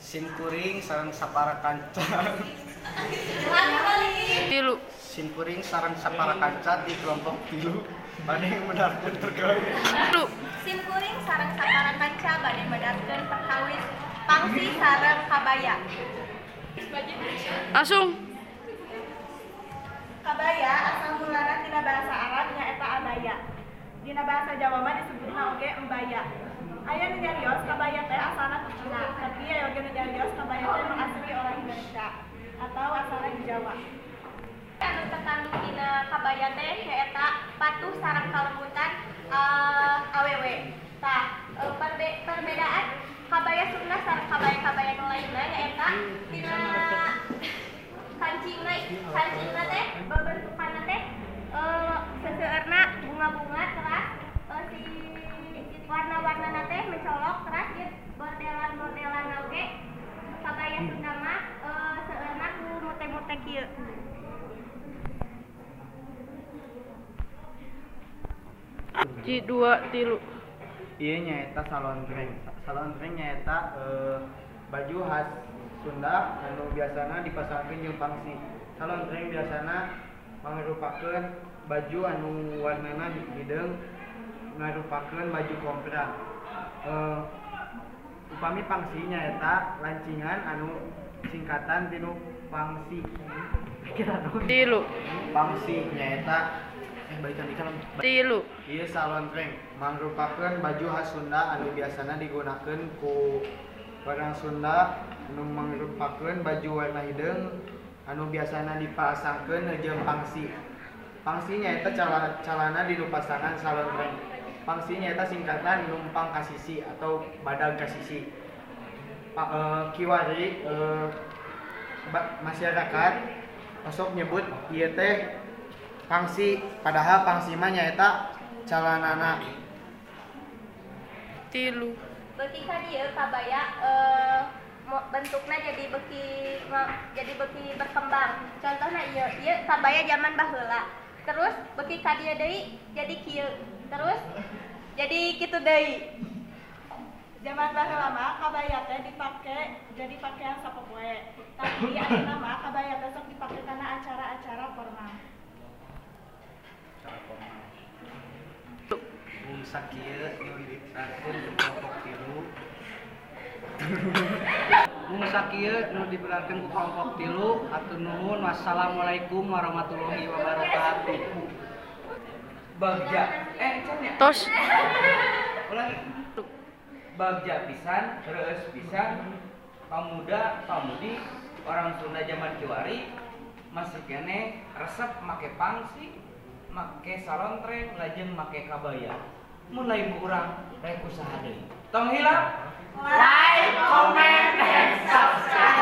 Sim kuring sareng sapara kanca. Tilu. Sim kuring sareng sapara kanca di kelompok tilu bade medarkeun perkawis. Tilu. Sim kuring sareng sapara kanca bade medarkeun perkawis pangsi sareng kabaya. Langsung. Kabaya asal mulana tina bahasa Arab nyaeta abaya. Dina bahasa Jawa mah disebutna oge embaya. Aya nu nyarios kabaya teh asalna ti Cina, tapi aya oge nu nyarios kabaya teh emang asli orang Indonesia atau asalna di Jawa. Anu terkandung dina kabaya teh nyaeta patuh sareng kalembutan awewe. Tah, perbedaan kabaya Sunda sareng kabaya-kabaya nu lainna nyaeta dina kancingna teh bentukanna teh seseueurna bunga-bunga teras si warna-warnana teh mencolok teras ieu bordelan-bordelan oge kabaya Sunda mah seueurna ku mute-mute kieu. Ji dua tilu. Ieu nyaeta salontreng. Salontreng nyaeta baju khas Sunda anu biasana dipasangkeun jeung pangsi. Salontreng biasana mangrupakeun baju anu warnana hideung ngarupakeun baju kompra. Upami pangsi nyaeta lancingan anu singkatan tinu pangsi. Tilu. Pangsi nyaeta balikan ikan. Tilu. Ieu salontreng mangrupakeun baju khas Sunda anu biasana digunakeun ku orang Sunda anu mangrupakeun baju warna hideung anu biasana dipasangkeun jeung pangsi. Pangsi nyaeta calana dinu pasangan salontreng. Pangsi nyaeta singkatan numpang kasisi atau badag kasisi. Kiwari masyarakat osok nyebut ieu teh pangsi, padahal pangsi mah nyaeta calanana. Tilu. Beuki ka dieu kabaya bentukna jadi beuki berkembang. Contohna ieu, ieu kabaya zaman baheula. Terus beuki ka dieu deui jadi kieu. Terus jadi kitu deui. Zaman baheula mah kabaya teh dipake jadi pakaian sapopoe. Tapi ayeuna mah kabaya teh sok dipake kana acara-acara formal. Mung sakieu nu diberankeun ku kelompok tilu. Mung sakieu nu diberankeun ku kelompok tilu. Hatur nuhun. Wassalamualaikum warahmatullahi wabarakatuh. Bagja Tos. Ulangi. Bagja pisan, reueus pisan, pamuda, pamudi, orang Sunda zaman kiwari masih keneh resep make pangsi, make salontreng, lajeng make kabaya. Mun lain urang rek usaha deui. Tong hilap like, comment, and subscribe.